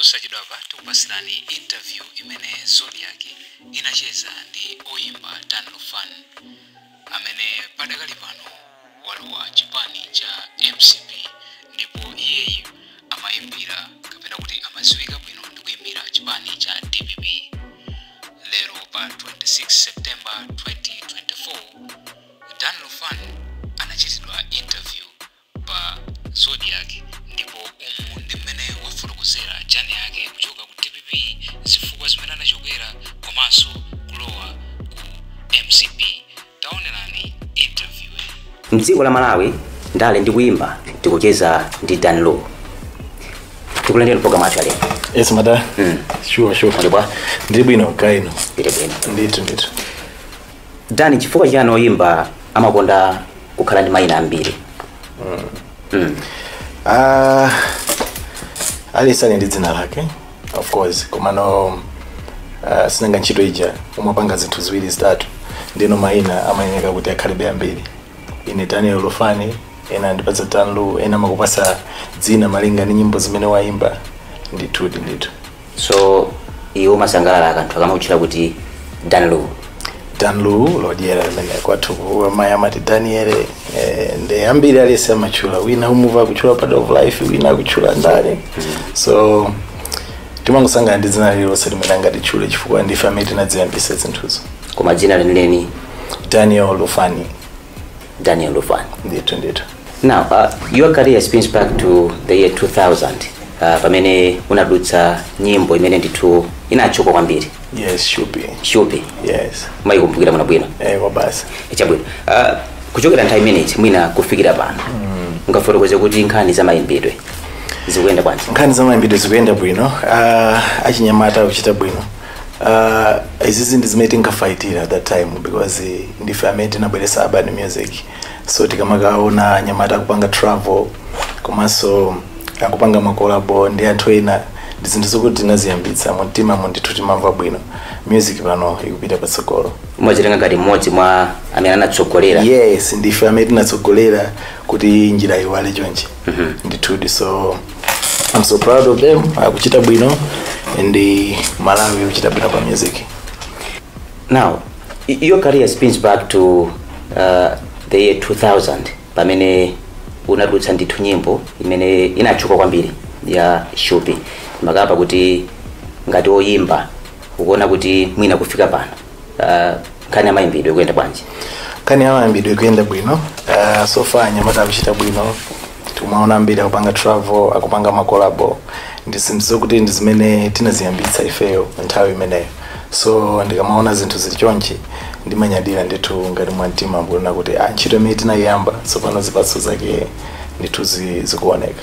Posachedwapa tikupasirani interview imene Zodiak inacheza ndi oyimba Dan Lufan, amene padakali pano walowa chipani cha MCP, ndipo iyeyu amayimbira kapena kuti amadziwika bwino ndi kuyimbira chipani cha DPP. Lero pa 26 September 2024, Dan Lufan anachitidwa interview pa Zodiak, ndipo umu ndi mmene wafotokozera journey yake kuchoka ku DPP, zifukwa zimene anachokera komanso kulowa ku MCP. Taonerani interview. Mdziko la Malawi, ndale ndi kuyimba, tikucheza ndi Dan Lu. Tikulandira program yathu yalero. Yes, madam. Sure. Muli bwa? Ndili bwino, kaino. Ndili bwino. Ndithu. Dani, chifukwa chani oyimba amakonda kukhala ndi mayina ambiri? Ah, aliyense ali ndi dzina lake, of course, komano sinanga ntchito ija umapanga zinthu ziwiri, zitatu, ndino mayina amayeneka kuti akhalebe ambiri. Ine Daniel Lufani, ena andipatsa Danlu, ena amakupasa dzina malinga ndi nyimbo zimene wayimba. Ndithudi, ndithu. So iwe umasangalala akanthu akamakutchula kuti Dan Lu? Danlu Lodyera limene kwathu amayi amati Daniel. Ndi ambiri, aliyense amatchula. Wina umuva akutchula Part of Life, wina akutchula ndani, so timangosangana ndi dzina lililonse limene angatitchule, chifukwa ndife amene tinadziyambisa zinthuzo. Koma dzina lenileni? Daniel Lufani. Daniel Lufani. Ndithu. Now, your career spins back to the year 2000, pamene unadutsa nyimbo imene ndithu inatchuka kwambiri. Yes, Shupi. Shupi. Yes. Mayikumbukira mwana bwino? Eh, kwa basi. Chabwino. Kuchokera nthawi imeneyi mwina kufikira pano, ungafotokoze kuti nkhani za mayimbidwe zikuyenda bwanji? Nkhani za mayimbidwe zikuyenda bwino. Achinyamata akuchita bwino. Izizi ndi zimene tinkafaitira at that time, because ndife amene tinabweretsa urban music, so tikamakaona anyamata akupanga travel komanso akupanga ma collabo ndi anthu ena, ndi zinthu zokuti tinaziyambitsa mumtima. Ndithu timamva bwino, music pano ikupita patsogolo. Umazitenga ngati mmodzi mwa amene anatsogolera? Yes, ndife amene tinatsogolera kuti njira iwale chonchi, ndithudi. So I'm so proud of them, akuchita bwino, and Malawi akuchita bwino pa music. Now, your career spins back to the year 2000, pamene unadutsa ndithu nyimbo imene inatchuka kwambiri ya Shupi. Makapa kuti ngati oyimba, ukuona kuti mwina kufika pano, nkhani ya mayimbidwe ikuyenda bwanji? Nkhani ya mayimbidwe ikuyenda bwino. So far anyamata akuchita bwino, timaona ambiri akupanga travel, akupanga ma collabo, ndi zinthu zokuti ndi zimene tinaziyambitsa ifeyo nthawi imeneyo. So ndikamaona zinthu zili chonchi, ndimanyadira ndithu ngati mwamtima, kuona kuti ntchito imene tinayiyamba, tsopano zipatso zake ndithu zikuoneka.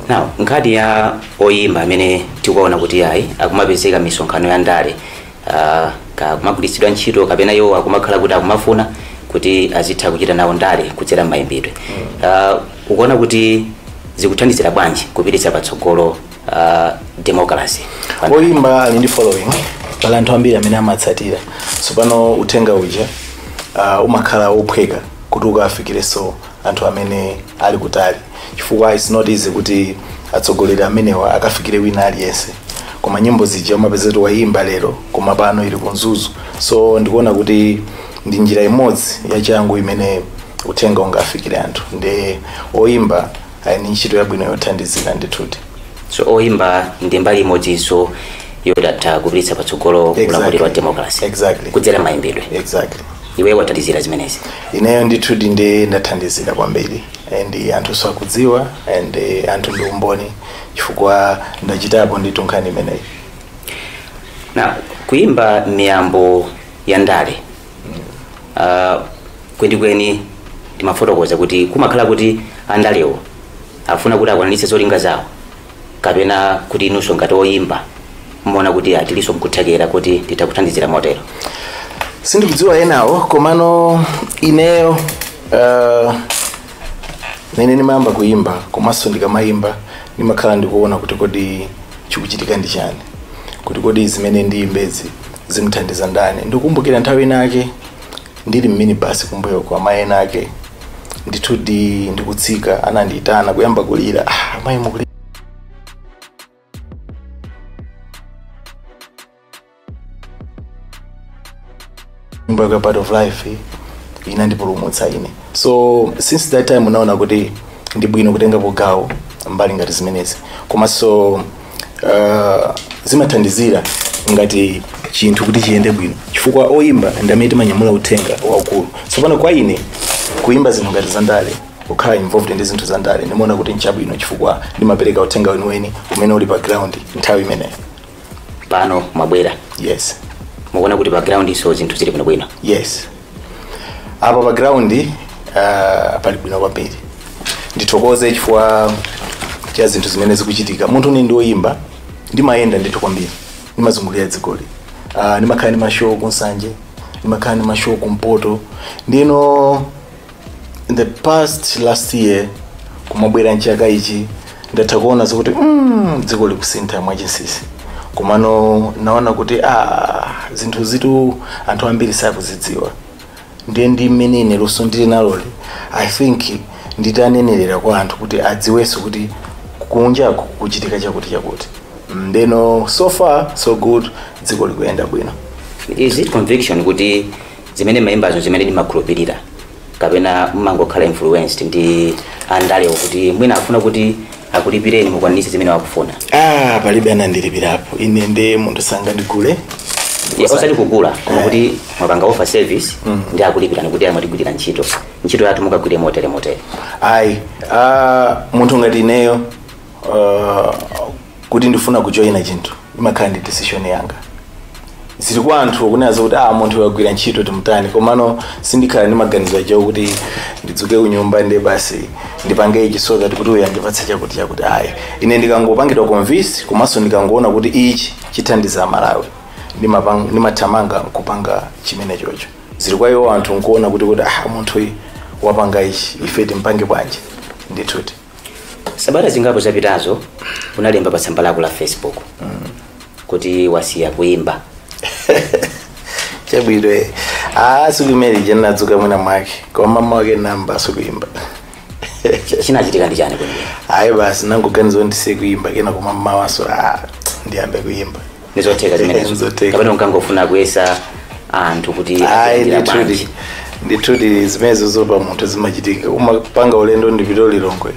Now, nkhani ya oyimba amene tikuona kuti ayi, akumapezeka misonkhano ya ndale, kumagwiritsidwa ntchito kapena iwo akumakhala kuti akumafuna kuti azitha kuchita nawo ndale kudzera m'mayimbidwe, ukuona kuti zikuthandizira bwanji kupititsa patsogolo democracy? Oyimba ali ndi following, pali anthu ambiri amene amatsatira. So pano uthenga uja umakhala wophweka kuti ukafikirenso anthu amene ali kutali, chifukwa it's not easy kuti atsogoleri amenewa akafikire wina aliyense, koma nyimbo zija umapeza kuti wayimba lero, koma pano ili ku Mzuzu. So ndikuona kuti ndi njira imodzi yachangu imene uthenga ungafikire anthu, ndi oyimba ali ndi ntchito yabwino yothandizira ndithuti. So oyimba ndi mbali imodzinso yodatha kupititsa patsogolo ulamuliro wa democracy kudzera mayimbidwe? Exactly. Iwe wathandizira zimenezi? Ineyo ndithuti ndi ndathandizira kwambiri, and anthu sakudziwa, and anthu ndi umboni chifukwa ndachitapo ndithu nkhani imeneyi. Na kuimba miyambo ya ndale, kwenikweni timafotokoza kuti kumakhala kuti andalewo afuna kuti akwaniritse zolinga zawo, kapena kuti inunso ngati oyimba mmaona kuti atilinso mkuthekera kuti titakuthandizira motero? Sindikudziwa enawo, komano ineyo nene ndimayamba kuimba, komanso ndikamayimba ndimakhala ndikuona kuti kodi chikuchitika ndi chani, kuti kodi zimene ndiyimbezi zimuthandiza ndani. Ndikukumbukira nthawi inake ndili mminibasi kumbuyo kwa amayi ena ake, ndithudi ndikutsika, anandiyitana, kuyamba kulira. "Ah, amayi, mukulira?" Nyimbo yake Part of Life inandipulumutsa ine. So since that time unaona kuti ndi bwino kutengapo gawo mbali ngati zimenezi, komanso zimathandizira ngati chinthu kuti chiyende bwino, chifukwa oyimba ndi amene timanyamula uthenga waukulu. Tsopano kwa ine, kuimba zinthu ngati zandale, kukhala involved ndi zinthu zandale, ndimaona kuti nchabwino chifukwa ndimapereka uthenga weniweni umene uli pa ground nthawi imeneyo. Pano mwabwera, Yes. mukuona kuti pa ground iso zinthu zili bwinobwino? Yes, apa pa ground pali bwino kwambiri. Ndithokoze chifukwa cha zinthu zimene zikuchitika. Munthu ine ndi woyimba, ndimayenda ndithu kwambiri, ndimazungulira dzikoli, ndimakhala ndi mashow kuNsanje, ndimakhala ndi mashow kumpoto. Ndino in the past last year kumabwera mchaka ichi, ndatha kuona zokuti dziko likusintha mwachinsinsi. Komano naona kuti zinthu zitu anthu ambiri sakuzidziwa. Ndiye ndi mmene ine luso ndili naloli, I think nditanenerera kwa anthu kuti adziwenso kuti kunjaku kuchitika chakuti chakuti. Ndeno so far so good, dziko likuyenda bwino. Is it conviction kuti zimene mayimbazo zimene ndimakhulupirira, kapena mmangokhala influenced ndi andalewo kuti mwina afuna kuti akulipireni mukwanitse zimene wakufuna? Ah, palibe anandilipirapo ine. Nde munthu sangandigule. Osati kugula, koma kuti mwapanga offer service ndi akulipirani kuti amwatigwirira ntchito, ntchito yathu mukagwire motere motere. Ayi, munthu ngati ineyo, kuti ndifuna kujoyina chinthu, imakhala ndi decision yanga. Zili kwa anthu kunena kuti munthu wagwira ntchito, timutani. Komano sindikhala ndi maganizo ajawo kuti ndidzuke kunyumba ndi basi ndipange ichi so that kuti uyu andipatse chakuti chakuti. Ayi, ine ndikangopangidwa convince, komanso ndikangoona kuti ichi chithandiza Malawi, ndimathamanga kupanga chimene chocho. Zili kwa iwo anthu nkuona kuti munthu uyu wapanga ichi, ife timpange bwanji? Ndithuti. Sabata zingapo zapitazo unalemba pa tsamba lako la Facebook kuti wasiya kuimba. Chabwino. Siku imene ija ndinadzuka mwina mwake, koma mama wake namba sikuimba. Chinachitika ndi chani kwenikweni? Ayi, basi, nangoganiza kuti ndisiye kuimba, kena koma mmawaso ndiyambe kuimba. Nizotheka zimenezo? Nizotheka. Kapena unkangofuna kuyesa anthu kuti Ayi. akuimbira Ndithudi. bwanji? Ndithudi, zimenezo zopa munthu zimachitika. Umapanga ulendo, ndipita Lilongwe,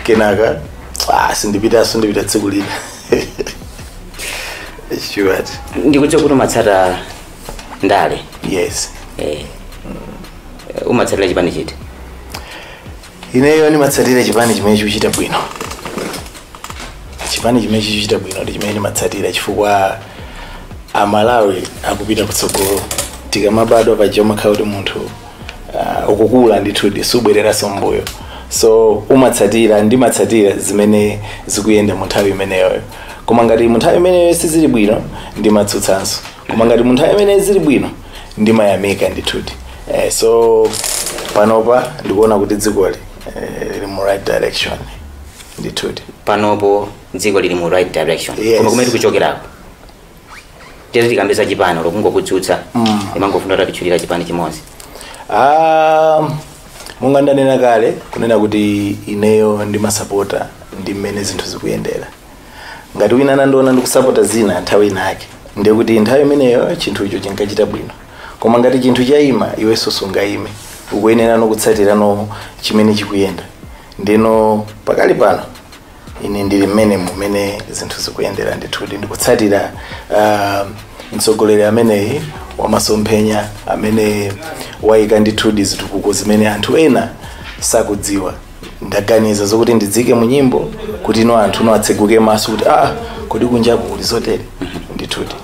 kenaka sindipitanso, ndipita tsiku lina. Sure. Ndikudziwa kuti umatsata ndale. Yes. Umatsatira chipani chiti? Ineyo ndimatsatira chipani chimene chikuchita bwino. Chipani chimene chikuchita bwino ndi chimene ndimatsatira, chifukwa Amalawi akupita kutsogolo. Tikamabadwa paja umakhala kuti munthu ukukula ndithudi, subwereranso mbuyo. So umatsatira, ndimatsatira zimene zikuyenda mu nthawi imeneyoyo. Koma ngati mu nthawi imeneyo sizili bwino, ndimatsutsanso. Koma ngati mu nthawi imeneyo zili bwino, ndimayamika ndithudi. So panopa ndikuona kuti dzikoli lili mu right direction ndithudi. Panopo dziko lili mu right direction? Yes. Koma kumene tikuchokerako, tete tikambeza chipani lokungokudzutsa, imangofuna tatitchulira chipani chimodzi. Ah, monga ndanena kale kunena kuti ineyo ndimasapota ndi mmene zinthu zikuyendera. Ngati wina anandiona ndikusapota zina nthawi inake, ndiye kuti nthawi imeneyo chinthucho chinkachita bwino. Koma ngati chinthu chayima, iwenso sungayime, ukuyenera nokutsatira no chimene chikuyenda. Ndino pakali pano ine ndili mmene mumene zinthu zikuyendera ndithudi, ndikutsatira mtsogoleri ameneyi wamasomphenya, amene wayika ndithudi zitukuko zimene anthu ena sakudziwa. Ndaganiza zokuti ndidzike mu nyimbo kuti ino anthu no atseguke maso kuti kodi kunjaku kuli zotere ndithudi.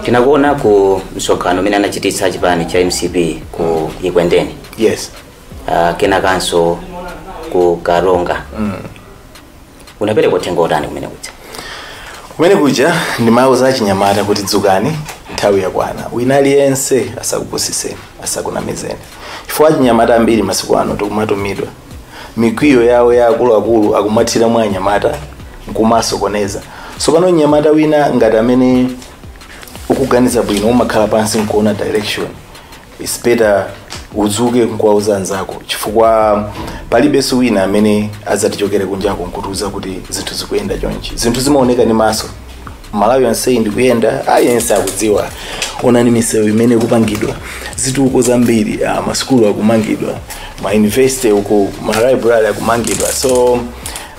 Tinakuona ku msonkhano umene anachititsa chipani cha MCP ku Ikwendeni. Yes. Kenakanso ku Karonga. Unapereka uthenga otani kumene kuja? Kumene kuja ndimauza achinyamata kuti dzukani, nthawi yakwana. Wina aliyense asakupusiseni, asakunamizeni, chifukwa achinyamata ambiri masiku ano tikumatumidwa. Mikwiyo yawo ya akuluakulu akumathira mwa anyamata nkumasokoneza. So pano mnyamata wina ngati amene ukuganiza bwino, umakhala pansi nkuona direction, it's better udzuke nkuwauza anzako, chifukwa palibenso wina amene adzatichokere kunjako nkutiuza kuti zinthu zikuyenda chonchi. Zinthu zimaoneka ndi maso. Malawi yonseyi ndikuyenda, aliyense akudziwa. Onani misewu imene ikupangidwa, zitukuko zambiri, masukulu akumangidwa, ma university uku, ma library akumangidwa. So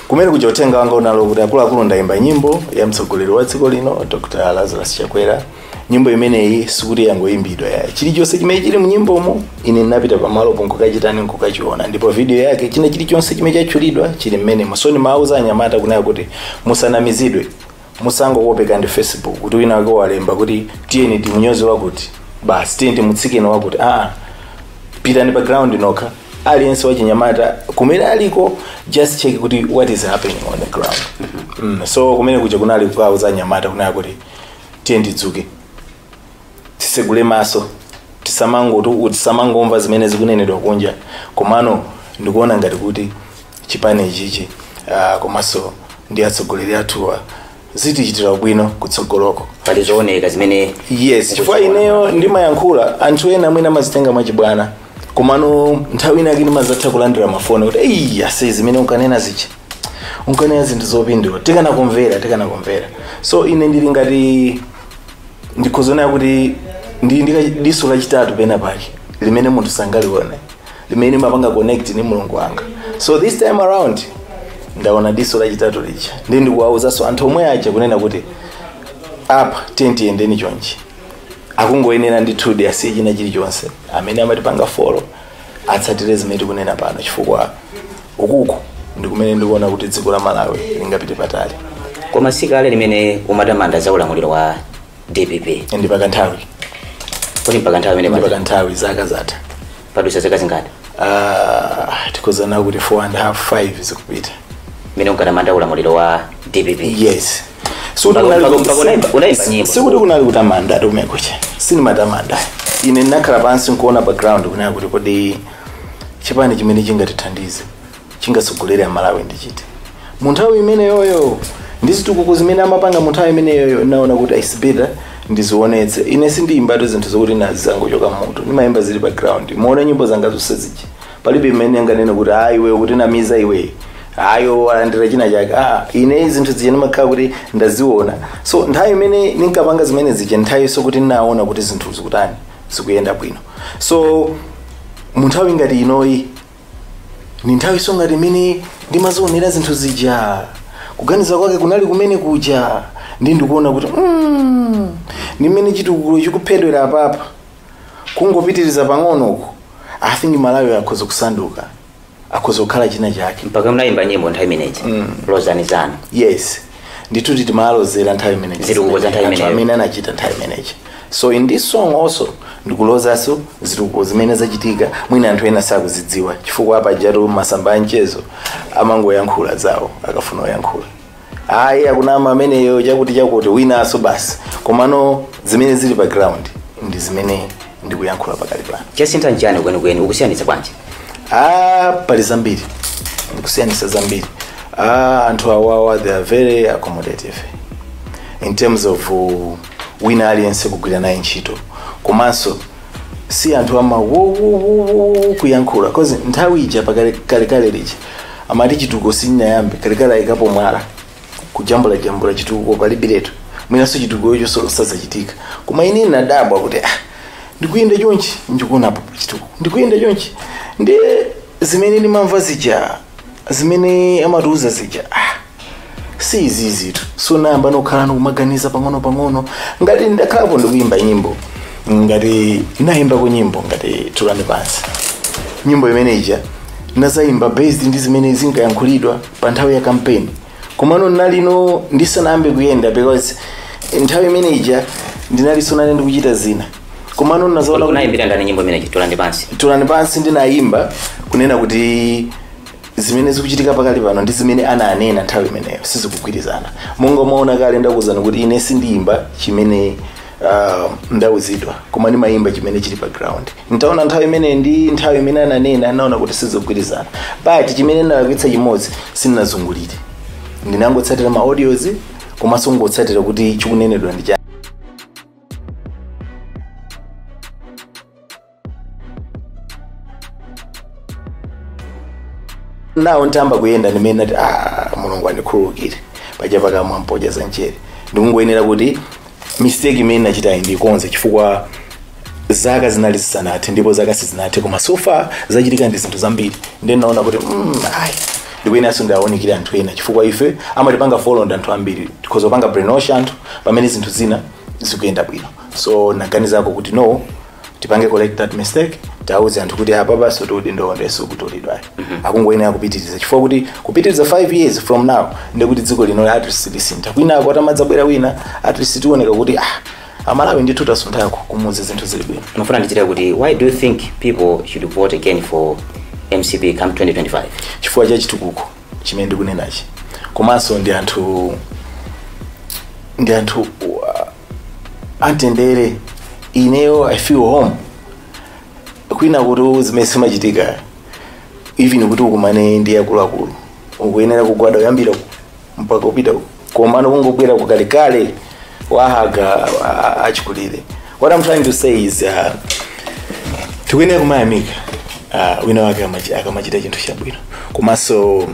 kumene kuja uthenga wanga unalo kuti akuluakulu, ndayimba nyimbo ya mtsogoleri wa dziko lino, Dr. Lazarus Chakwera. Nyimbo imeneyi sikuti yangoyimbidwa yayi, chilichonse chimene chili mu nyimbomo ine ndinapita pamalopo nkukachitani, nkukachiona, ndipo video yake, china chilichonse chimene chatchulidwa chili mmenemo. So ndimawuza anyamata kunena kuti musanamizidwe, musangokopeka ndi Facebook kuti wina wake walemba kuti tiyeni timunyoze wakuti, basi tiyeni timutsikeni wakuti. Aa, pitani pa ground nokha. Aliyense wachinyamata kumene aliko, just check kuti what is happening on the ground. So kumene kuja kunali kukauza anyamata kunena kuti tiye tidzuke, tisegule maso, tisamangomva zimene zikunenedwa kunja. Komano ndikuona ngati kuti chipani ichichi, komanso ndi atsogoleri athuwa, zitichitira bwino kutsogoloko. Pali zooneka zimene Yes, chifukwa ineyo ndimayankhula, anthu ena mwina amazitenga mwachibwana, komano nthawi inake ndimazatha kulandira mafoni kuti, "Eyi ase, zimene unkanena zichi, unkanena zinthu zopindula, tikanakumvera, tikanakumvera." So ine ndili ngati ndikhozonera kuti ndi diso lachitatu pena pake limene munthu sangalione, limene limapanga connect ni Mulungu wanga. So this time around ndaona diso lachitatu lija, ndi ndikuwawuzanso anthu omwe aja kunena kuti apa tiye tiyendeni chonchi. Akungoyenera ndithudi asiye china chilichonse, amene amatipanga follow atsatire zimene tikunena pano, chifukwa ukuku ndi kumene ndikuona kuti dziko la Malawi lingapite patali. Koma sikale limene umatamanda za ulamuliro wa DPP? Ndi pakanthawi. Kuti mpaka nthawi imene Ndi pakanthawi, zaka zatha. Padusa zaka zingati? Tikozana kuti 4 and a half, 5 zikupita. Imene unkatamanda ulamuliro wa DPP? Yes. Mpaka unaimba nyimbo. Sikuti kunali kutamanda tumekucha, sinimatamanda. Ine ndinakhala pansi nkuona background kunena kuti kodi chipani chimene chingatithandize, chingatsogolere Amalawi ndichite mu nthawi imeneyoyo, ndi zitukuko zimene amapanga mu nthawi imeneyoyo, naona kuti it's better ndizionetse. Ine sindiyimbatu zinthu zokuti nazangochoka mutu, ndimayimba zili background. Muone nyimbo zanga zonse zija, palibe imene anganene kuti ayi, iwe kuti namiza iwe, ayo walandira china chake. Ah, ine zinthu zija ndimakhala kuti ndaziona. So nthawi imene ninkapanga zimene zija, nthawi so kuti ndinaona kuti zinthu zikutani, zikuyenda bwino. So mu nthawi ngati inoyi ni nthawi so ngati imene ndimazionera zinthu zija, kuganiza kwake kunali kumene kuja, ndi ndikuona kuti ndi mmene chitukuko chikuphedwera apapa, kungopitiriza pang'onoko, I think Malawi akhoza kusanduka, akhoza kukhala china chake. Mpaka mnayimba nyimbo nthawi imeneyi, lozani zanu? Yes, ndithu timalozera nthawi imeneyi. Zitukuko za nthawi Anthu imeneyo. amene anachita nthawi imeneyi. So in this song also ndikulozanso zitukuko zimene zachitika, mwina anthu ena sakuzidziwa, chifukwa apa jatu masamba a mchezo amangoyankhula zawo akafuna kuyankhula, ayi, akunama ameneyo, chakuti chakuti, winanso basi. Komano zimene zili pa ground ndi zimene ndikuyankhula pakali pano. Chasintha nchani kwenikweni? Ukusiyanitsa bwanji? Ah, pali zambiri, ndikusiyanitsa zambiri. Ah, anthu awawa, they are very accommodative in terms of wina aliyense kugwira naye ntchito, komanso si anthu ama wo kuyankhula, cause nthawi ija pakalekale lija amati chitukuko sinyayambe kalekale, ayikapo mwala kujambula jambula, chitukuko palibiretu, mwinanso chitukuko icho sazachitika. Koma ine nadabwa kuti ah, ndikuyenda chonchi ndikuonapo chitukuko, ndikuyenda chonchi ndi zimene ndimamva zija, zimene amatiuza zija, ah, si izizitu. So nayamba nokhala nokumaganiza pang'ono pang'ono, ngati ndakhalapo ndikuyimba nyimbo, ngati nayimbako nyimbo ngati Tulani Pansi. Nyimbo imene ija nazayimba based ndi zimene zinkayankhulidwa pa nthawi ya campaign, komano nalino ndisanayambe kuyenda, because nthawi imene ija ndinalinso nane ndikuchita zina, komano nazaona kuti Unayimbira ndani nyimbo imeneyi, Tulani Pansi? Tulani Pansi ndinayimba kunena kuti zimene zikuchitika pakali pano ndi zimene ananena nthawi imeneyo sizikugwirizana. Monga mwaona kale ndakuwuzani kuti ine sindiyimba chimene ndauzidwa, koma ndimayimba chimene chili pa ground. Ntaona nthawi imene ndi nthawi imene ananena, anaona kuti sizikugwirizana. But chimene ndalakwitsa chimodzi, sindinazungulire, ndinangotsatira ma audios, komanso ngotsatira kuti chikunenedwa ndi chani. Nawo ntamba kuyenda ndimene nati, ah, Mulungu andikhululukire, paja pakamwa mpoja za mchere. Ndikungoyenera kuti Mistake imene nachitayi ndikonze, chifukwa zaka zinali zisanathe ndipo zaka sizinathe, koma so far zachitika ndi zinthu zambiri. Ndiye naona kuti ayi, ndikuyeneranso ndiawonikire anthu ena, chifukwa ife amatipanga follow ndi anthu ambiri, tikhoza kupanga brainwash anthu pamene zinthu zina zikuyenda bwino. So naganizako kuti no, tipange correct that mistake, tauze anthu kuti apa basi kuti udindo ondenso kutolidwa, akungoyenera kupitiriza, chifukwa kuti kupitiriza 5 years from now ndikuti dziko lino at least lisintha. Kwinako atamadzabwera wina, at least tioneka kuti Amalawi ndithu tasunthako, kumuzi zinthu zili bwino. Mafuna ndichita kuti, why do you think people should vote again for MCP come 2025? Chifukwa cha chitukuko chimene ndikunenachi, komanso ndi anthu amtendere. Ineyo I feel home. Kwina kuti zimene zimachitika, even kuti ukumane ndi akuluakulu ukuyenera kugwada kuyambira mpaka kupita, komano kungobwera kukalekale wahaga achikulire. What I'm trying to say is tikuyenera kumayamika wina wake akamachita chinthu chabwino, komanso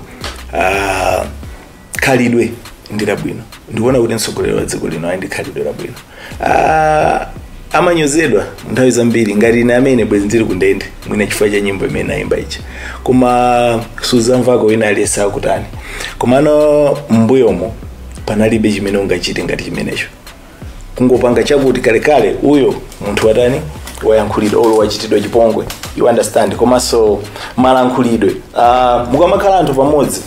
khalidwe ndi labwino. Ndikuona kuti mtsogoleri wa dziko lino ali ndi khalidwe labwino. Amanyozedwa nthawi zambiri. Ngati ine amene bwezi ndili kundende mwina chifukwa cha nyimbo imene ayimba icha, koma suzamvako wina aliyense akutani. Komano mbuyomo panalibe chimene ungachite ngati chimenecho, kungopanga chakuti kalekale uyo munthu watani, wayankhulidwa olo wachitidwa chipongwe, you understand? Komanso malankhulidwe, mukamakhala anthu pamodzi,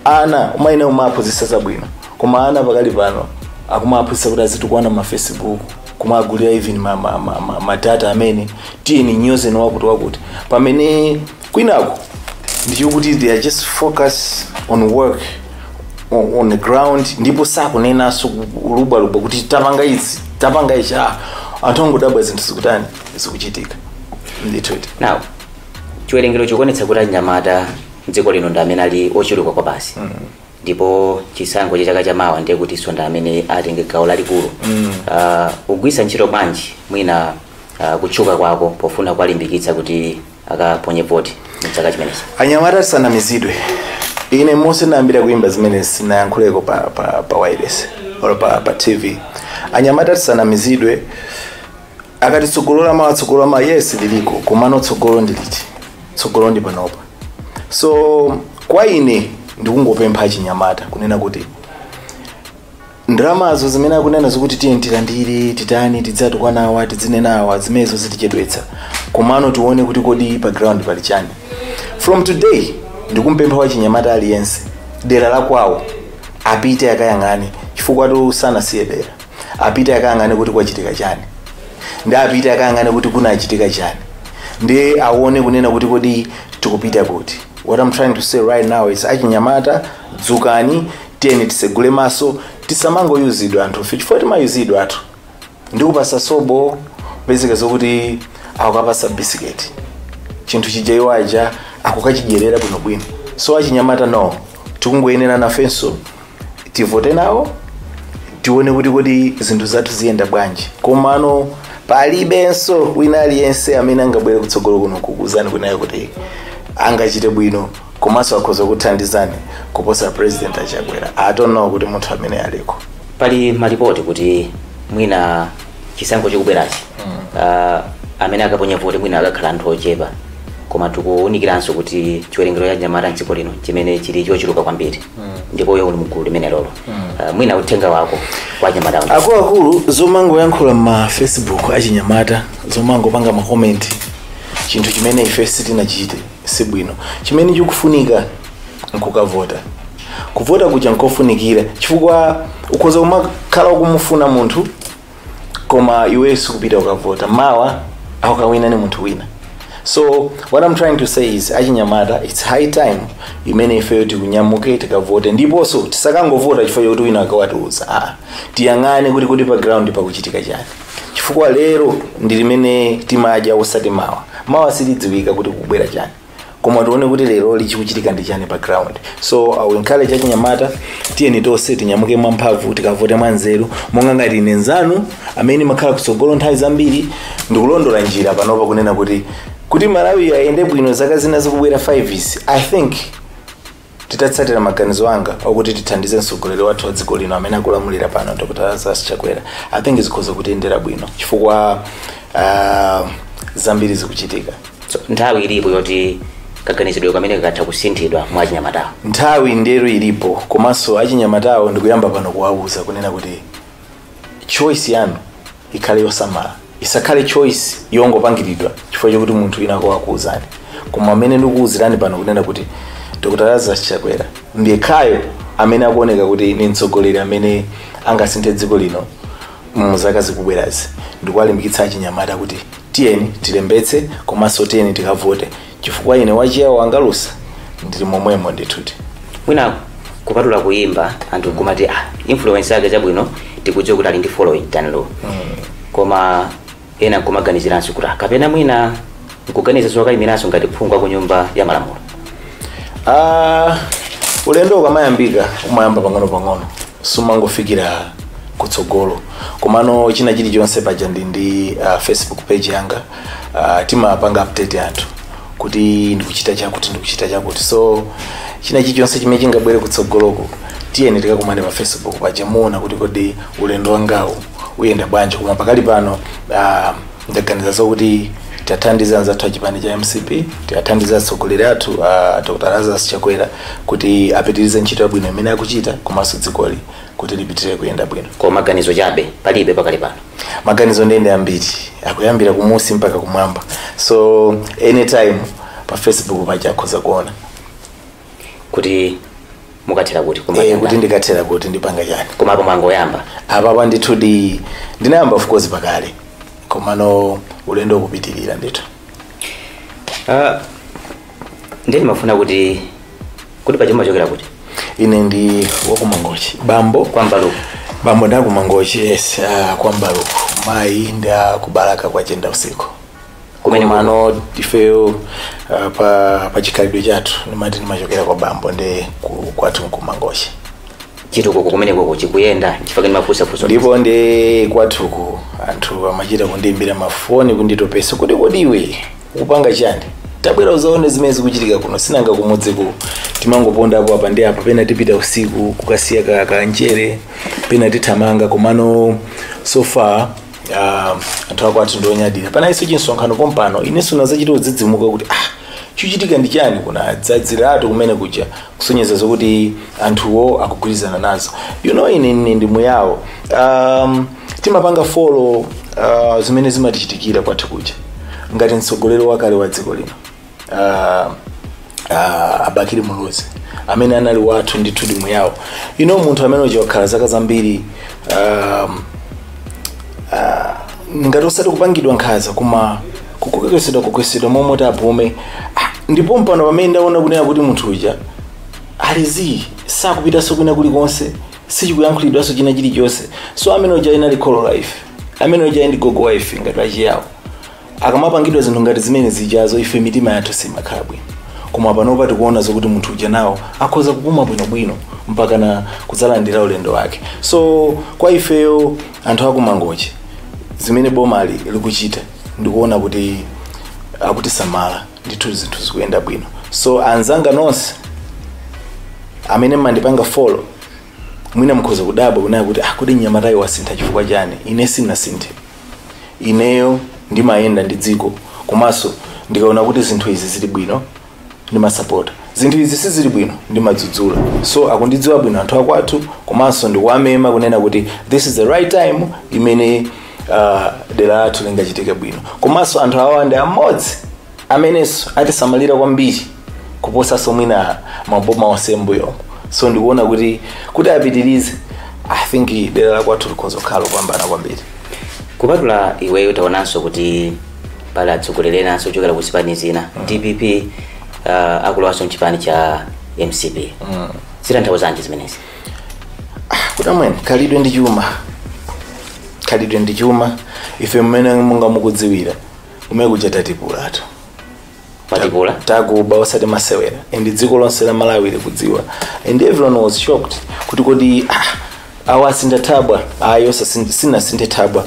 ana umaine umaphunzitsa zabwino, koma ana pakali pano akumaphunzitsa kuti azitukwana ma Facebook, kumagulira even ma data amene tiyeni nyozeni wakuti wakuti, pamene kwinako ndichokuti they are just focus on work on the ground, ndipo sakunenanso lubwalubwa kuti tapanga izi, tapanga ichi. Anthu angodabwa zinthu zikutani, zikuchitika ndithudi. Now, chiwerengero chikuonetsa kuti anyamata mdziko lino ndi amene ali ochuluka kwa basi, ndipo chisankho cha chaka chamawa ndiye kuti ndi amene atenge gawo lalikulu. Ugwisa ntchito bwanji mwina kutchuka kwako pofuna kuwalimbikitsa kuti akaponye voti mchaka chimenechi? Anyamata tisanamizidwe. Ine monse ndayambira kuimba zimene sinayankhuleko pa wireless or pa TV. Anyamata tisanamizidwe. Akati tsogolo lamawa, tsogolo lamawa, yes, liliko, komano tsogolo ndiliti? Tsogolo ndi panopa. So kwa ine ndikungopempha achinyamata kunena kuti ndalamazo zimene akunena zikuti tiye tilandire, titani, tidzatukwana, tidzinenawa, zimenezo zitichedwetsa. Komano tione kuti kodi pa ground pali chani. From today ndikumpempha wachinyamata aliyense dera la kwawo apite akayang'ane, chifukwa tu sanasiye dera, apite akayang'ane kuti kwachitika chani, ndi apite akayang'ane kuti kunachitika chani, ndi aone kunena kuti kodi tikupita kuti. What I'm trying to say right now is, achinyamata, dzukani, tiyeni tisegule maso, tisamangoyuzidwa anthu ife, chifukwa timayuzidwa athu. Ndikupasa sobo, pezeka zokuti akukapasa bisiketi, chinthu chija iwaja akukachidyerera bwinobwino. So achinyamata, no, tikungoyenera nafenso tivote nawo, tione kuti kodi zinthu zathu ziyenda bwanji. Komano palibenso wina aliyense amene angabwere kutsogolo kuno kukuuzani kunayo kuti angachite bwino komanso akhoza kuthandizani kuposa President Achakwera. I don't know kuti munthu amene aliko. Pali malipoti kuti mwina chisankho chikubwerachi amene akaponya voti mwina akakhala anthu ochepa, koma tikuwunikiranso kuti chiwerengero cha anyamata mdziko lino chimene chili chochuluka kwambiri, ndipo iwe uli mgulu limene lolo. Mwina uthenga wako kwa anyamata onse? Akuluakulu, zomangoyankhula ma Facebook achinyamata, zomangopanga ma comment, chinthu chimene ife sitinachite sibwino. Chimene chikufunika nkukavota. Kuvota kuja nkofunikira, chifukwa ukhoza kumakhala ukumufuna munthu, koma iwe sikupita ukavota, mawa akukawina ni munthu wina. So what I'm trying to say is, achinyamata, it's high time imene ifeyo tikunyamuke tikavote, ndiponso tisakangovota chifukwa chokuti wina akawatiuza. Tiyang'ane kuti pa ground pakuchitika chani, chifukwa lero ndi limene timadya, osati mawa. Mawa silidziwika kuti kubwera chani, koma tione kuti lero lichikuchitika ndi chani pa ground. So I will encourage achinyamata, tiyeni tonse tinyamuke mwamphamvu, tikavote mwanzeru, monga ngati ine nzanu amene makhala kutsogolo nthawi zambiri ndikulondola njira panopa kunena kuti Malawi ayende bwino zaka zina zikubwera 5 izi. I think Titatsatira maganizo anga okuti tithandize mtsogoleri wathu wa dziko lino amene akulamulira pano, Dr. Lazarus Chakwera, I think zikhoza kutiyendera bwino chifukwa zambiri zikuchitika. So, nthawi ilipo yoti kaganizidwe kamene kakatha kusinthidwa mwa achinyamatawo? Nthawi ndero ilipo, komanso achinyamatawo ndikuyamba pano kuwawuza kunena kuti choice yanu ikhale yosamala, isakhale choice yongopangiridwa chifukwa chokuti munthu wina wakuwuzani. Koma amene ndikuwuzirani pano kunena kuti Dr. Lazarus Chakwera ndiyekhayo amene akuoneka kuti ni mtsogoleri amene angasinthe dziko lino muzaka zikubwerazi. Ndikuwalimbikitsa achinyamata kuti tiyeni tilembetse, komanso tiyeni tikavote, chifukwa ine wachiyawo angalusa ndili momwemo ndithuti. Mwina kupatula kuyimba, anthu kumati influence yake chabwino, tikudziwa kuti ali ndi following Dan Lu, koma ena nkumaganiziranso kuti kapena mwina nkuganiza zokayimiranso ngati phungu ku Nyumba ya Malamulo. Ulendo ukamayambika umayamba pang'ono pang'ono, sumangofikira kutsogolo. Komano china chilichonse paja ndi Facebook page yanga, timapanga update anthu kuti ndikuchita chakuti, ndikuchita chakuti. So china chilichonse chimene chingabwere kutsogoloko, tiyeni tikakumane pa Facebook paja, muona kuti kodi ulendo wangawu uyenda bwanji. Koma pakali pano ndaganiza zokuti tiyathandize anzathu achipani cha MCP, tiyathandize atsogoleri athu Dr. Lazarus Chakwera kuti apitirize ntchito yabwino imene akuchita, komanso dzikoli kuti lipitirire kuyenda bwino. Koma maganizo chabe, palibe pakali pano? Maganizo ndende ambiri, akuyambira kumusi mpaka kumwamba. So anytime pa Facebook paja akhoza kuona kuti mukathera kuti? Kuti ndikathera kuti, ndipanga chani. Koma apo mwangoyamba? Apapa ndithu ndinayamba, of course, pakale, komano ulendo ukupitirira ndithu. Ndiye ndimafuna kuti paja mumachokera kuti? Ine ndi wakumangochi, bambo. Kwa Mbaluku? Bambo ndakumangochi, yes, kwa Mbaluku. Mayi ndi akubalaka kwa Chenda Usiku. Kumene Komano ifeyo pa chikhalidwe chathu ndimati ndimachokera kwa bambo, ndi kwathu nkumangochi. Chitukuko kumenekoko chikuyenda? Chifukwa ndimafunsafunsa. Ndipo ndi kwathuku anthu amachita kundiimbira mafoni kunditopesa kuti, "Kodi iwe ukupanga chani? Tabwera uzaone zimene zikuchitika kuno." Sinanga kumudziku timangopondapo apa ndi apa, pena tipita usiku kukasiya kanjere, pena tithamanga. Komano so far anthu akwathu ndionyadira. Panaliso chinsonkhano pompano, inenso nazachita kudzidzimuka kuti, "Ah, chikuchitika ndi chani?" Kuna dzadziratu kumene kuja kusonyeza zokuti anthuwo akugwirizana nazo. Ine ndi muyawo, timapanga follow zimene zimatichitikira kwathu kuja. Ngati mtsogoleri wakale wa dziko lino Abakili Muluzi amene anali wathu ndithu ndi muyawo, munthu amene uja wakhala zaka zambiri ngati osati kupangidwa nkhanza koma kukokesedwa kokesedwa momwe apume. Ndipo mpano pamene ndaona kunena kuti munthu uja alizi sakupitanso kwina kulikonse, sichikuyankhulidwanso china chilichonse. So amene uja inali kholo life, amene uja ndi gogo wife. Ngati achiyawo akamapangidwa zinthu ngati zimene zijazo, ife mitima yathu simakhala bwino. Koma panopa tikuona zokuti munthu uja nawo akhoza kupuma bwinobwino mpaka na kudzalandira ulendo wake. So kwa ifeyo anthu akumangochi, zimene bomali likuchita ndikuona kuti akutisamala ndithu, zinthu zikuyenda bwino. So anzanga nonse amene mmandipanga follow, mwina mukhoza kudabwa kunena kuti, "Ah, kodi mnyamatayo wasintha chifukwa chani?" Ine sinasinthe. Ineyo ndimayenda ndi dziko, komanso ndikaona kuti zinthu izi zili bwino ndimasapota, zinthu izi sizili bwino ndimadzudzula. So akundidziwa bwino anthu akwathu, komanso ndikuwamema kunena kuti this is the right time imene dera lathu lingachitike bwino. Komanso anthu awa ndi amodzi amenenso atisamalira kwambiri kuposanso mwina maboma onse mbuyomo. So ndikuona kuti apitirize, I think dera lakwathu likhoza kukhala lopambana kwambiri. Kupatula iweyo, taonanso kuti pali atsogoleri enanso ochokera ku zipani zina, DPP, akulowanso mchipani cha MCP. Zitanthauzanji zimenezi? Kuti amwene, khalidwe ndi chuma, khalidwe ndi chuma. Ife mmene munga mukudziwira kumene kuja tatipulatu. Patipula? Takuba, osati masewera, and dziko lonse la Malawi likudziwa, and everyone was shocked kuti kodi awa asintha thabwa? Ayi, sinasinthe thabwa.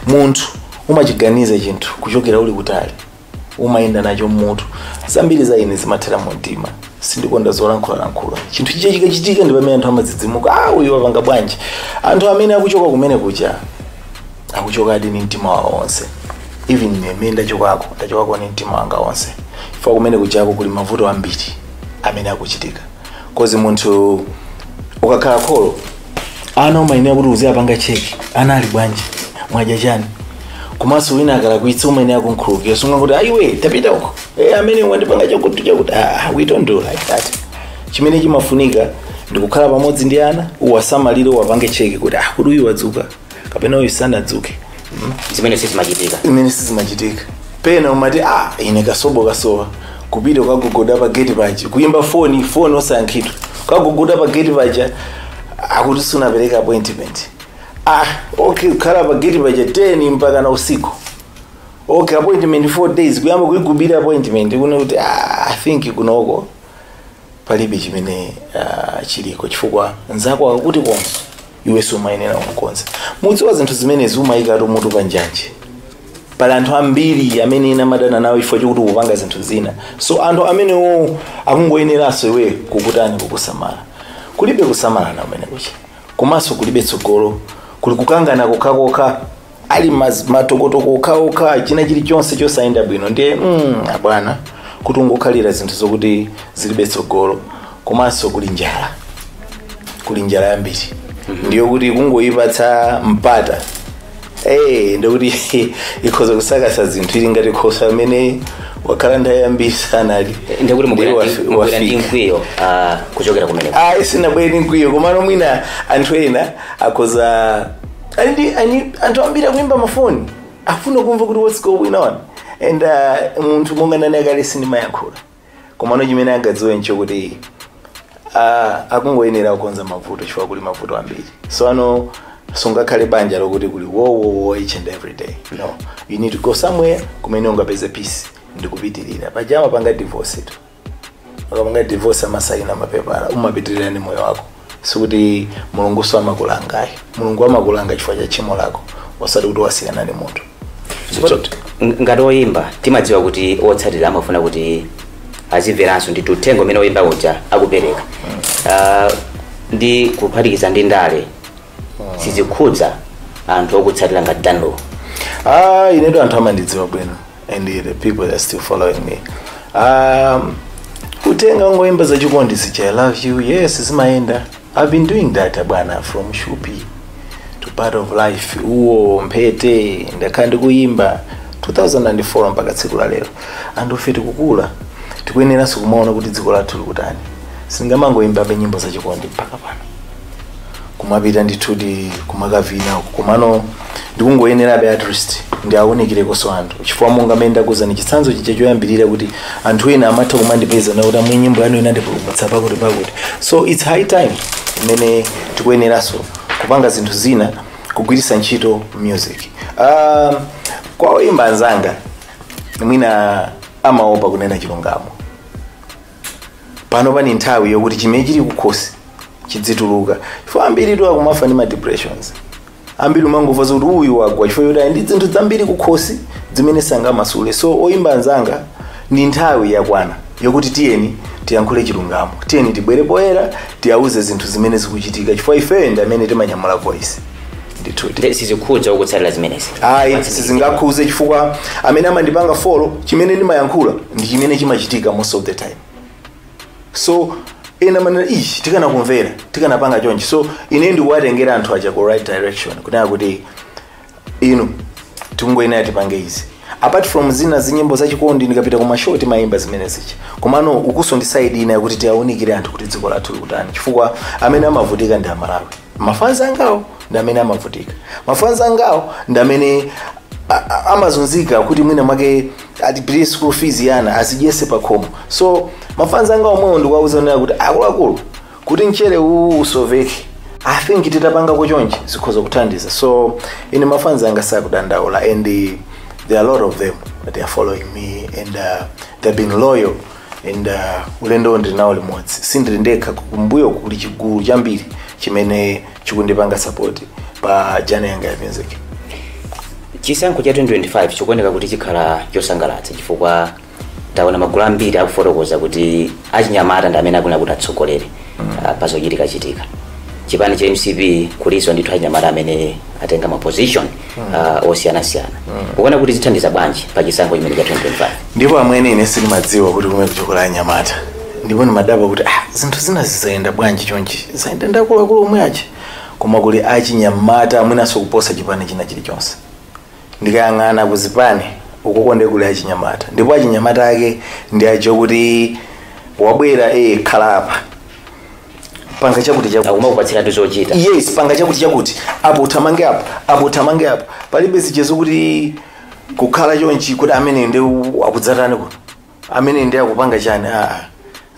Munthu umachiganiza chinthu kuchokera uli kutali, umayenda nacho mutu. Zambiri za ine zimathera mu mtima. Sindikonda zolankhulalankhula. Chinthu chiche chikachitika ndi pamene anthu amadzidzimuka, ah, uyu wapanga bwanji. Anthu amene akuchoka kumene kucha akuchoka adi ni mtima wawo wonse. Even ine imene ndachokako, ndachokako ni mtima wanga wonse, chifukwa kumene kuchako kuli mavuto ambiri amene akuchitika. 'Cause munthu ukakhala kholo, ana umayenera kuti uziyapanga check, ana ali bwanji, mwadya chani. Komanso wina akalakwitsa umayenera kunkhululukira, sunga kuti ayiwe tapita uko, amene wandipanga chakuti chakuti. Ah, we don't do like that. Chimene chimafunika ndikukhala pamodzi ndi ana, uwasamalire, uwapange check kuti ah, kuti uyu wadzuka kapena uyu sanadzuke. Zimene sizimachitika. Imene sizimachitika. Pena umati, ah, ine kasobo kasowa, kupita ukagogoda pa gate paja, kuyimba foni, foni osayankhidwa, ukagogoda pa gate paja akuti sunapereka appointment. Ah, okay, kukhala pa gate paja 10 mpaka na usiku. Okay, appointment 4 days, kuyamba kuigubira appointment kuno kuti ah, I think kunoko palibe chimene chiliko, chifukwa nzako akuti konso iwe sumayenera kukonza. Mudziwa zinthu zimenezi umayikatu mutu pa njanje. Pali anthu ambiri amene ena amadana nawo chifukwa chokuti ukupanga zinthu zina. So anthu amenewo akungoyeneranso iwe kukutani, kukusamala. Kulibe kusamalana kumene kucha, komanso kulibe tsogolo, kuli kukangana kokhakokha, ali matokotoko okhaokha, china chilichonse chosayenda bwino. Ndiye abwana, kuti ungokhalira zinthu zokuti zilibe tsogolo. Komanso kuli njala, kuli njala yambiri. Ndiyo kuti kungoyipatsa mpata, ndikuti ikhoza kusakasa zinthu, ili ngati khosa amene wakhala nthawi yambiri sanali. Ndikuti Ndiye mubwera ndi wafika. mkwiyo kuchokera kumeneko? Ayi, sinabwere ndi mkwiyo, komano mwina anthu ena akhoza anthu ambiri akuimba mafoni, afuna kumva kuti what's going on. And munthu monga nane akale sindimayankhula, komano chimene angadziwe nchokuti akungoyenera kukonza mavuto, chifukwa kuli mavuto ambiri. So ano sungakhale banja lokuti kuli wo wo wo each and every day. No, you need to go somewhere kumene ungapeze peace ndikupitirira. Pajama panga divorce tu, akapanga divorce amasaina mapepala, umapitirira ndi moyo wako. Sikuti Mulungu so amakulangayi, Mulungu amakulanga chifukwa cha tchimo lako, osati kuti wasiyana ndi munthu. Ngati oyimba timadziwa kuti otsatira amafuna kuti azimveranso ndi uthenga umene oyimba uja akupereka. Ndi kuphatikiza ndi ndale, sizikhudza anthu okutsatira ngati Dan Lu? Ah, ineto anthu amandidziwa bwino and the people that are still following me. Utenga ungoimba zachikondi zija, "I love you," yes, zimayenda. I've been doing that, bwana, from Shupi to Part of Life, uwo mphete, ndakhala ndikuyimba 2004 mpaka tsiku la lero. Anthu ife tikukula, tikuyeneranso kumaona kuti dziko lathu likutani. Singamangoyimbabe nyimbo zachikondi mpaka pano, kumapita ndithudi kumakavina uko, komano ndikungoyenerabe at least ndiawunikirekonso anthu, chifukwa monga mmene ndakuuzani chitsanzo chija choyambirira kuti anthu ena amatha kumandipeza nakuti amwe nyimbo yanu inandipulumutsa pakuti pakuti. So it's high time imene tikuyeneranso kupanga zinthu zina kugwiritsa ntchito music. Kwa oyimba anzanga mwina amaopa kunena chilungamo. Pano pani nthawi yokuti chimene chili kukhosi chidzituluka, chifukwa ambiri tu akumafa ndi ma depressions. Ambiri umangomva zokuti uyu wagwa chifukwa choti ali ndi zinthu zambiri kukhosi zimene sangamasule. So oyimba anzanga, ndi nthawi yakwana yokuti tiyeni tiyankhule chilungamo, tiyeni tibwere poyera, tiyauze zinthu zimene zikuchitika, chifukwa ifeyo ndi amene timanyamula voice ndithudi. Ndi sizikhudza okutsatira zimenezi? Ayi, sizingakhuze, chifukwa amene amandipanga follow, chimene ndimayankhula ndi chimene chimachitika most of the time. So ena manena ichi tikanakumvera, tikanapanga chonchi. So ine ndikuwatengera anthu aja ku right direction, kunena kuti inu tikungoyenera tipange izi apart from zina zinyimbo zachikondi. Ndikapita kuma show timayimba zimene zicha, komano ukuso ndi side ina yakuti tiawunikire anthu kuti dziko lathu likutani, chifukwa amene amavutika ndi Amalawi. Mafanzi angawo ndi amene amavutika, mafanzi angawo ndi amene amazunzika kuti mwina mwake atipirire school fees yana, azidyese pakhomo. So mafanzi anga omwewo ndikuwauza kunena kuti akuluakulu, kuti mchere uwu usoveke, I think titapanga kuchonchi zikhoza kuthandiza. So ine mafanzi anga sakudandaula and there are a lot of them that they are following me and they've been loyal and ulendo ndili nawo limodzi, sindili ndekha. Kumbuyo kuli chigulu chambiri chimene chikundipanga support pa journey yanga ya music. Chisankho cha 2025 chikuoneka kuti chikhala chosangalatsa chifukwa Taona magulu ambiri akufotokoza kuti achinyamata ndi amene akuna kuti atsogolere pazochitika chitika. Chipani cha MCP kuliso ndithu achinyamata amene atenga ma position osiyanasiyana. Ukuona kuti zithandiza bwanji pa chisankho chimene cha 2025? Ndipo amwene, ine sindimadziwa kuti kumene kuchokola anyamata, ndipo ndimadabwa kuti zinthu zina zizayenda bwanji chonchi, zayenda ndi akuluakulu omwe achi, koma kuli achinyamata amwenanso kuposa chipani china chilichonse. Ndikayang'ana kuzipani ukoko ndi kuli achinyamata, ndipo achinyamata ake ndi acho kuti wabwera, khala apa, panga chakuti chakuti. Akumakupatsiratu zochita. Yes, panga chakuti chakuti, apo uthamange apo, apo uthamange apo. Palibe zichezo kuti kukhala chonchi kuti amene ndi akudzatani kuno, amene ndi akupanga chani. Aa,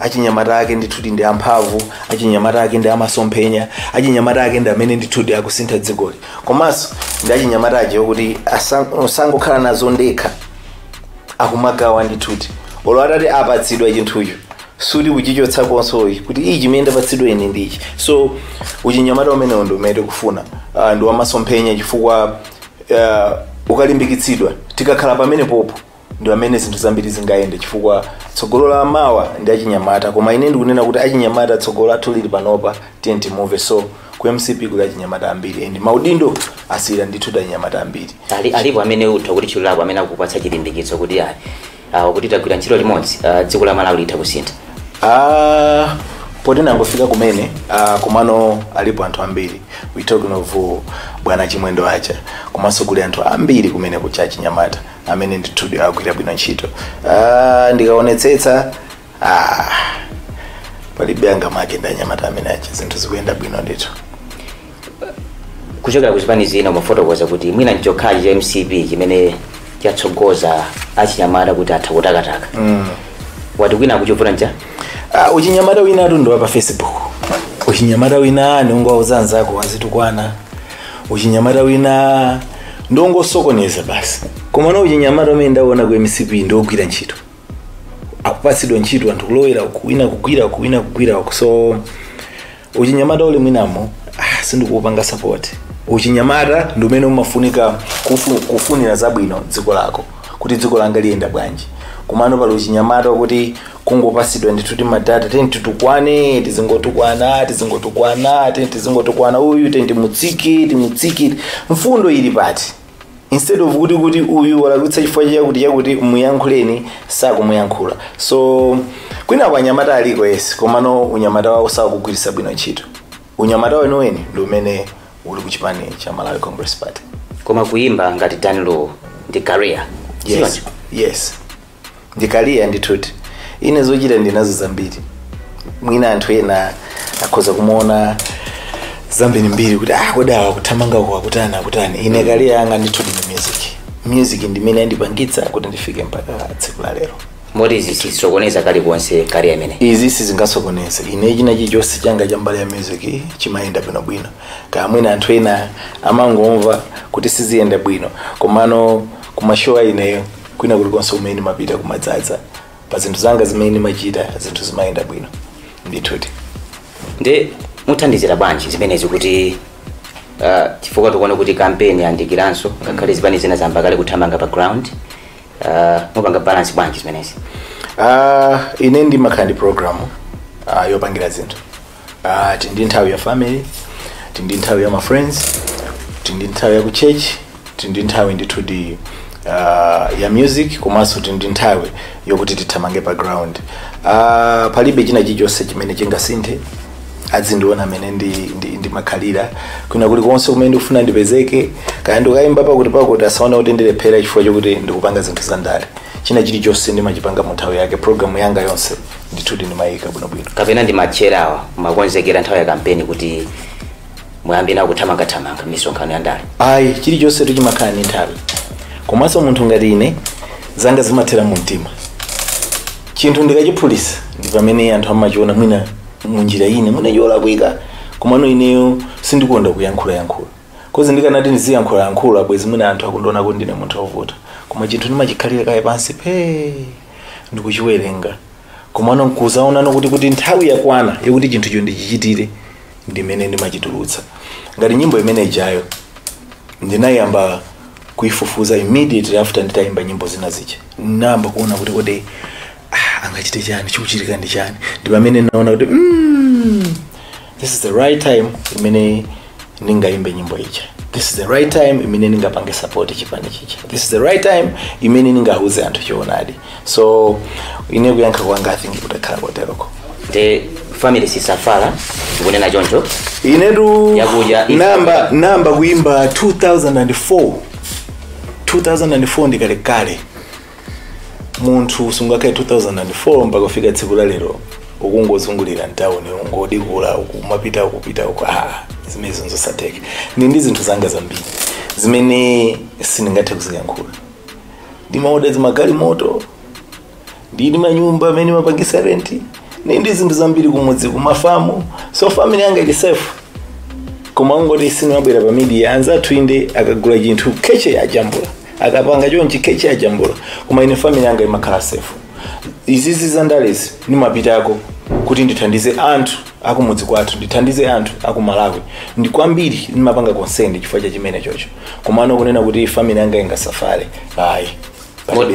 achinyamata ake ndithuti ndi amphamvu, achinyamata ake ndi amasomphenya, achinyamata ake ndi amene ndithuti akusintha dzikoli. Komanso ndi achinyamata ake okuti osangokhala nazo ndekha, akumagawa ndithuti. Olo atati apatsidwa chinthucho, suti kuchichotsa konsoyi kuti ichi chimene ndapatsidwa ine ndichi. So uchinyamata umenewo ndi umene tikufuna, ndi wamasomphenya, chifukwa ukalimbikitsidwa, tikakhala pamene popo, ndi amene zinthu zambiri zingayende, chifukwa tsogolo la mawa ndi achinyamata. Koma ine ndikunena kuti achinyamata tsogolo lathu lili panopa, tiye timuve. So ku MCP kuli achinyamata ambiri and maudindo asiyira ndithu achinyamata ambiri. Alipo amene utha kuti chulako amene akupatsa chilimbikitso kuti ayi, kuti tagwira ntchito limodzi, dziko la Malawi litha kusintha? Poti nangofika kumene, komano alipo anthu ambiri. We talking of bwana Chimwendo acha, komanso kuli anthu ambiri kumene kucha achinyamata amene ndithu agwira bwino ntchito. Ndikaonetsetsa, palibe angamake ndi anyamata amene acha, zinthu zikuyenda bwino ndithu. Kuchokera ku zipani zina umafotokoza kuti mwina nchokhachi cha MCP chimene chatsogoza achinyamata kuti atha kutakataka. Wati kwina akuchovuta nja? Uchinyamata wina atu ndiwa pa Facebook, uchinyamata wina ndiungowauza anzako azitukwana, uchinyamata wina ndiongosokoneza basi. Koma no, uchinyamata umene ndaona ku MCP ndiwogwira ntchito, akupatsidwa ntchito anthu kulowera uku, wina kugwira uku, wina kugwira uku. So uchinyamata uli mwinamo, sindikuupanga support. Uchinyamata ndi umene umafunika kufunira zabwino dziko lako, kuti dziko langa liyenda bwanji. Komano pali uchinyamata wakuti kungopasidwa ndithu ti madata, teni titukwane, tizingotukwana, tizingotukwana, teni tizingotukwana uyu, teni timutsiki, timutsiki. Mfundo ili pati? Instead of kuti uyu walakwitsa chifukwa chakuti chakuti, muyankhuleni, sakumuyankhula. So kwina kwa anyamata aliko, yes, komano unyamata wawo sakugwiritsa bwino ntchito. Unyamata weniweni ndi umene uli kuchipani cha Malawi Congress Party. Koma kuimba ngati Dan Lu ndi career? Yes, yes, ndi career ndithuti. Ine zochita ndinazo zambiri. Mwina anthu ena akhoza kumuona zambirimbiri kuti kodi awa kuthamanga uku akutani, akutani? Ine career yanga ndithuti ndi music. Music ndimene yandipangitsa kuti ndifike mpaka tsiku la lero. Moti izi sizisokoneza kalikonse career imene? Izi sizingasokoneze. Ine china chilichonse changa cha mbali ya music chimayenda bwinobwino. Kaya mwina anthu ena amangomva kuti siziyenda bwino, komano kumashowa ineyo, kwina kulikonse kumene ndimapita, kumadzadza pa zinthu zanga zimene ndimachita, zinthu zimayenda bwino ndithuti. Ndi muthandizira bwanji zimenezi kuti, chifukwa tikuona kuti kampeni yandikiranso, ngakhale zipani zina zamba kale kuthamanga pa ground, mupanga balance bwanji zimenezi? Ine ndimakhala ndi program yopangira zinthu. Tindi nthawi ya family, tindi nthawi ya ma friends, tindi nthawi ya ku church, tindi nthawi ndithudi ya music, komanso tindi nthawi yokuti tithamange pa ground. Palibe china chilichonse chimene chingasinthe. Adzindiona amene ndimakhalira kwina kulikonse kumene ndikufuna ndipezeke, kaya ndikayimba pakuti pakuti, asaone kuti ndilephera chifukwa chokuti ndikupanga zinthu za ndale. China chilichonse ndimachipanga mu nthawi yake. Programu yanga yonse ndithudi ndimayika bwinobwino. Kapena ndi matcherawa makonzekera nthawi ya kampeni kuti muyambe nawo kuthamangathamanga misonkhano ya ndale? Ayi, chilichonse tuchimakhala ndi nthawi. Komanso munthu ngati ine, zanga zimathera mu mtima. Chinthu ndikachiphulisa ndi pamene anthu amachiona mwina munjira ine mwina cholakwika. Komano ineyo sindikonda kuyankhulayankhula, 'cause ndikanati ndiziyankhulayankhula, bwezi mwina anthu akundiona kuti ndine munthu wovuta. Koma chinthu ndimachikhalira kaye pansi phe, ndikuchiwerenga, komano nkuzaonano kuti nthawi yakwana yokuti chinthucho ndichichitire, ndimene ndimachitulutsa. Ngati nyimbo imene ijayo, ndinayamba kuifufuza immediately after nditayimba nyimbo zina zija. Nayamba kuona kuti kodi Angachite chani, chikuchitika ndi chani? Ndi pamene naona kuti this is the right time imene ndingayimbe nyimbo ija. This is the right time imene ndingapange support chipani chicha. This is the right time imene ndingauze anthu choonadi. So ine kuyankha kwanga, I think, kutakhala koteroko. Nde family sisafala, tikunena choncho? Inetu Yakuja namba kuimba 2004. 2004 ndikalekale. Munthu sungakhale 2004 mpaka kufika tsiku la lero ukungozungulira mtawuni, ungodikula, ukumapita, ukupita uku. Ah, zimene zosatheka. Ndi zinthu zanga zambiri zimene sindingathe kuziyankhula. Ndimaoda zimagalimoto, ndili manyumba amene mapangisa renti, ndi zinthu zambiri kumudzi, kumafamu. So family yanga ili safe, koma ungoti sinimabwera pa media. Anzathu inde akagula chinthu keche ajambula, akapanga chonchi keche ajambula, koma ine family yanga imakhala safe. Izizi zandalezi nimapitako kuti ndithandize anthu akumudzi kwathu, ndithandize anthu akumalawi. Ndi kwambiri ndimapanga concern chifukwa cha chimene chocho. Komano kunena kuti family yanga ingasafale, ayi.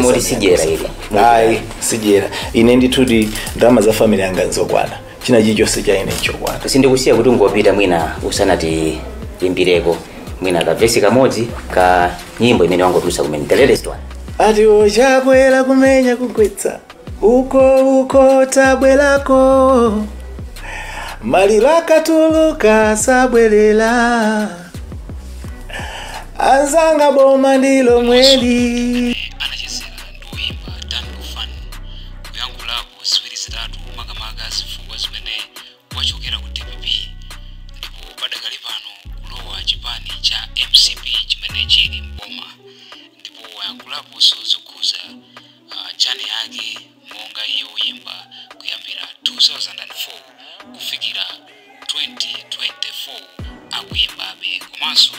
Moti sijera ili. Ayi, sijera. Ine ndithuti ndalama za family yanga nzokwana, china chilichonse cha ine nchokwana. Sindikusiya kuti ungopita mwina usanati imbireko mwina kavesi kamodzi ka nyimbo imene wangotulutsa kumene, the latest one. Ati ochakwera kumenya kugwetsa uko uko, tabwerako, maliro akatuluka sabwerera, anzanga, boma ndilo mweli. Anachezera ndi woyimba Dan Lufan, kuyankhulapo ziwiri zitatu, makamaka zifukwa zimene wachokera ku DPP ndipo padakali pano kulowa chipani cha MCP chimene chili mboma. Ndipo wayankhulaponso zokhuza journey yake monga iye woyimba kuyambira 2004 kufikira 2024 akuyimbabe, komanso